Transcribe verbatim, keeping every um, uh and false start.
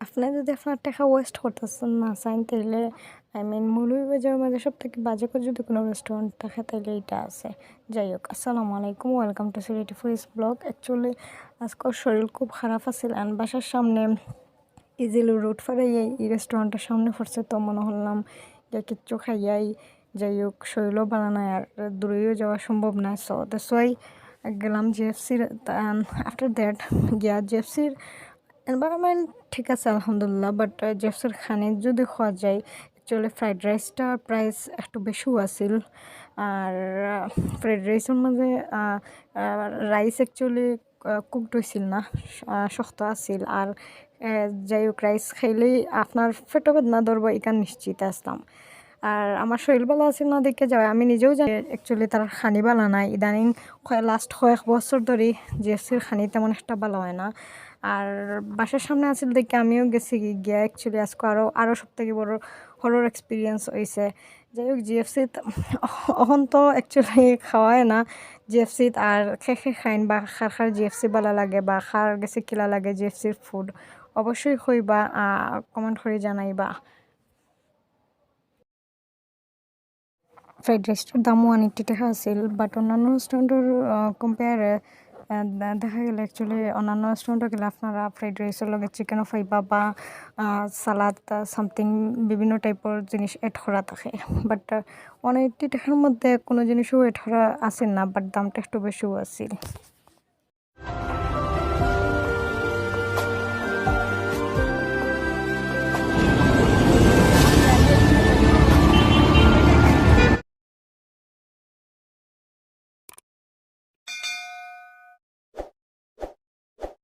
আপনে যদি আপনার টেকা ওয়েস্ট করতে চান না চাইন, তাইলে, I mean, মৌলভীবাজারের মাঝে সব থাকি বাজে করে যদি কোনো রেস্টুরেন্ট থাকে, তাইলে ইটা আছে। যাই হোক, আসসালামু আলাইকুম, welcome to Sylheti Foodies vlog। Actually, আজকে শরীর খুব খারাপ আছিল, and বাসার সামনে ইজিলি রোড ফারাইয়া ই রেস্টুরেন্টর সামনে পড়ছে, তো মনে করলাম যে কিচ্ছু খাইয়াই। যাই হোক, শরীরও ভালা নাই, আর দূরেও যাওয়া সম্ভব না, so that's why গেলাম জেএফসির। After that গিয়া জেএফসির এনভায়রনমেন্ট ঠিক আছে আলহামদুলিল্লাহ, বাট জেএফসির খানি যদি খাওয়া যায়, actually ফ্রাইড রাইসটার প্রাইস একটু বেশিও আছিল। আর ফ্রাইড রাইসর মাঝে রাইস actually কুকড অইছিল না, আহ, শক্ত আছিল। আর আহ, যাই হোক, রাইস খাইলেই আপনার পেটো বেদনা ধরবো, ইখান নিশ্চিত আছলাম। আর আমার শরীর ভালা আছিল না দেখে যাওয়া, আমি নিজেও জানি actually তার খানি ভালা নাই। ইদানিং কয়ে-, লাস্ট কয়েক বছর ধরি জেএফসির খানি তেমন একটা ভালা হয় না। আর বাসার সামনে আছিল দেখে আমিও গেছি গি-, গিয়া। Actually আজকে আরও, আরও সব থাকি বড় হরর এক্সপিরিয়েন্স অইছে। যাই হোক, জেএফসিত অখন তো actually খাওয়ায় না জেএফসিত। আর কে কে খাইন বা কার কার জেএফসি ভালা লাগে বা কার গেছে কিলা লাগে জেএফসির ফুড, অবশ্যই কইবা, কমেন্ট করি জানাইবা। ফ্রাইড রাইসটার দামও অনেকটা টেকা আছিল, বাট অন্যান্য রেস্টুরেন্টর কম্পেয়ারে দেখা গেলে actually অন্যান্য রেস্টুরেন্টও গেলে আপনারা ফ্রাইড রাইসর লগে চিকেনও পাইবা বা সালাদ, সামথিং বিভিন্ন টাইপর জিনিস অ্যাড করা থাকে। বাট অনেকটা টেকার মধ্যে কোনো জিনিসও অ্যাড করা আছিল না, বাট দামটা একটু বেশিও আছিল।